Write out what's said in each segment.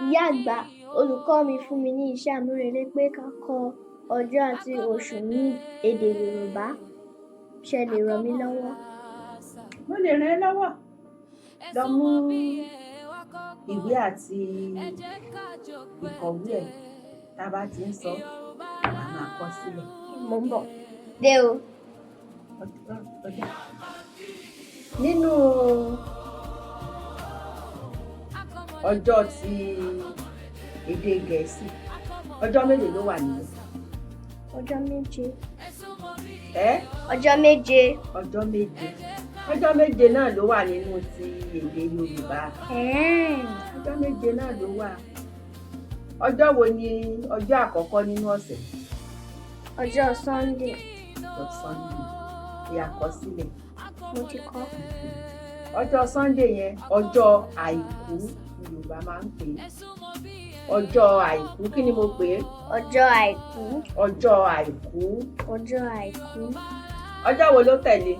Ìyá àgbà, olùkọ́ mi fún mi ní iṣẹ́ àmúrelé pé ká kọ ọjọ́ àti oṣù ní èdè Yorùbá. Ṣé ẹ lè ràn mí lọ́wọ́? Mo lè ràn ẹ́ lọ́wọ́. Lọ mú ìwé àti ìkọ̀wé ẹ̀. Tá a bá ti ń sọ, wàá máa kọ sílẹ̀. Mo ń bọ̀. Dé o. Nínú ọjọ́ ti èdè Gẹ̀ẹ́sì, ọjọ́ mélòó ló wà níbẹ̀? Ọjọ́ 7. Ẹ́? Ọjọ́ 7. Ọjọ́ 7. Ọjọ́ 7 náà ló wà nínú ti èdè Yorùbá. Ọjọ́ 7 náà ló wà. Ọjọ́ wo ni ọjọ́ àkọ́kọ́ nínú ọ̀sẹ̀? Ọjọ́ Sunday. Ọjọ́ Sunday. Ìyá, kọ sílẹ̀. Mo ti kọ. Ọjọ́ Sunday yẹn, ọjọ́ àìkú ni Yorùbá máa ń pè é. Ọjọ́ àìkú, kí ni mo pè é? Ọjọ́ àìkú. Ọjọ́ àìkú. Ọjọ́ àìkú. Ọjọ́ wo ló tẹ̀lé?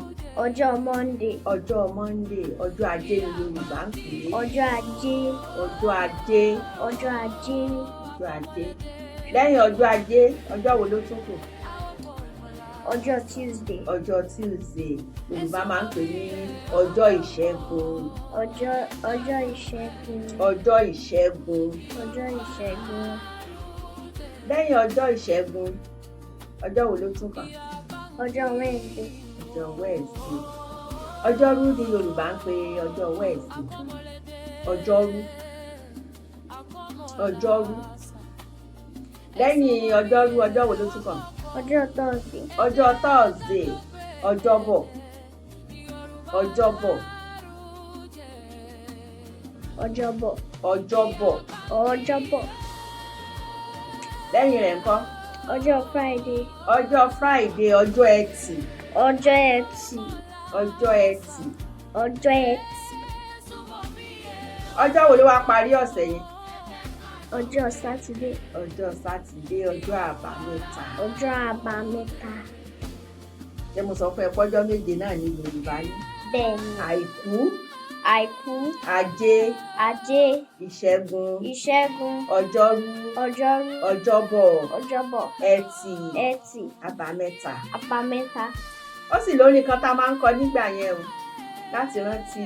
Ọjọ́ Monday. Ọjọ́ Monday, ọjọ́ ajé ni Yorùbá ń pè é. Ọjọ́ ajé. Ọjọ́ ajé. Ọjọ́ ajé. Ọjọ́ ajé. Lẹ́yìn ọjọ́ ajé, ọjọ́ wo ló tún kù? Ọjọ́ Tuesday. Ọjọ́ Tuesday, Yorùbá máa ń pè ní ọjọ́ ìṣẹ́gun. Ọjọ́ ìṣẹ́gun. Ọjọ́ ìṣẹ́gun. Ọjọ́ ìṣẹ́gun. Lẹ́yìn ọjọ́ ìṣẹ́gun, ọjọ́ wo ló tún kàn? Ọjọ́ Wednesday. Ọjọ́ Wednesday. Ọjọ́rú ni Yorùbá ń pè ọjọ́ Wednesday. Ọjọ́rú, ọjọ́rú. Lẹ́yìn ọjọ́rú, ọjọ́ wo ló tún kàn? Ọjọ́ Thursday. Ọjọ́ Thursday, ọjọ́bọ̀, ọjọ́bọ̀. Ọjọ́bọ̀. Ọjọ́bọ̀. Ọjọ́bọ̀. Lẹ́yìn rẹ̀ ńkọ́? Ọjọ́ Friday. Ọjọ́ Friday, ọjọ́ ẹtì. Ọjọ́ ẹtì. Ọjọ́ ẹtì. Ọjọ́ ẹtì. Ọjọ́ wo ló wá parí ọ̀sẹ̀ yẹn? Ọjọ́ Sátidé. Ọjọ́ Sátidé, ọjọ́ àbámẹ́ta. Ọjọ́ àbámẹ́ta. Ṣé mo sọ fún ẹ pọ́jọ́ 7 náà ní Yorùbá ní? Bẹ́ẹ̀ni. Àìkú. Àìkú. Ajé. Ajé. Ìṣẹ́gun. Ìṣẹ́gun. Ọjọ́rú. Ọjọ́rú. Ọjọ́bọ̀. Ọjọ́bọ̀. Ẹtì. Ẹtì. Àbámẹ́ta. Àbámẹ́ta. Ó sì lórin kan tá a máa ń kọ nígbà yẹn o, láti rántí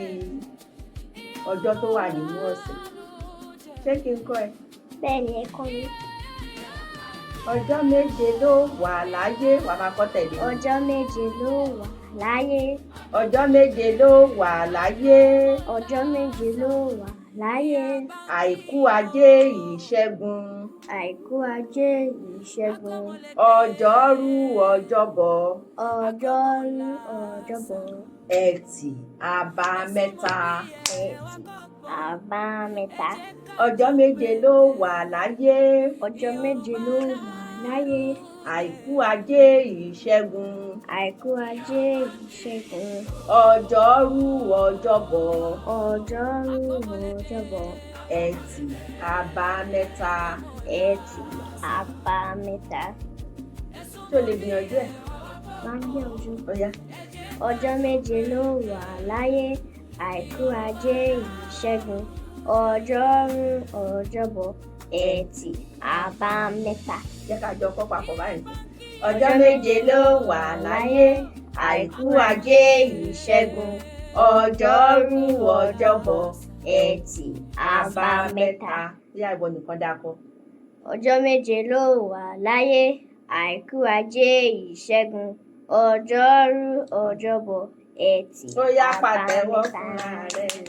ọjọ́ tó wà nínú ọ̀sẹ̀. Ṣé kí n kọ́ ẹ? Bẹ́ẹ̀ni, ẹ kọ́ mi. Ọjọ́ 7 ló wà láyé, wàá máa kọ́ tẹ̀lé mi. Ọjọ́ 7 ló wà láyé. Ọjọ́ 7 ló wà láyé. Ọjọ́ 7 ló wà láyé. Àìkú, ajé, ìṣẹ́gun. Àìkú, ajé, ìṣẹ́gun. Ọjọ́rú, ọjọ́bọ̀. Ọjọ́rú, ọjọ́bọ̀. Ẹtì, àbámẹ́ta. Ẹtì, àbámẹ́ta. Ọjọ́ 7 ló wà láyé. Ọjọ́ 7 ló wà láyé. Àìkú, ajé, ìṣẹ́gun. Àìkú, ajé, ìṣẹ́gun. Ọjọ́rú, ọjọ́bọ̀. Ọjọ́rú, ọjọ́bọ̀. Ẹtì, àbámẹ́ta. Ẹtì, àbámẹ́ta. Ṣé o lè gbìyànjú ẹ̀? Máa ń gbìyànjú. Ó yá. Ọjọ́ 7 ló wà láyé. Àìkú, ajé, ìṣẹ́gun, ọjọ́rú, ọjọ́bọ̀, ẹtì, àbámẹ́ta. Jẹ́ ká jọ kọ́ papọ̀ báyìí. Ọjọ́ 7 ló wà láyé. Àìkú, ajé, ìṣẹ́gun, ọjọ́rú, ọjọ́bọ̀, ẹtì, àbámẹ́ta. Bí ìwọ nìkan dákọ. Ọjọ́ 7 ló wà láyé. Àìkú, ajé, ìṣẹ́gun, ọjọ́rú, ọjọ́bọ̀, ẹtì, Ó yá, pàtẹ́wọ́ àbámẹ́ta. fúnra rẹ̀.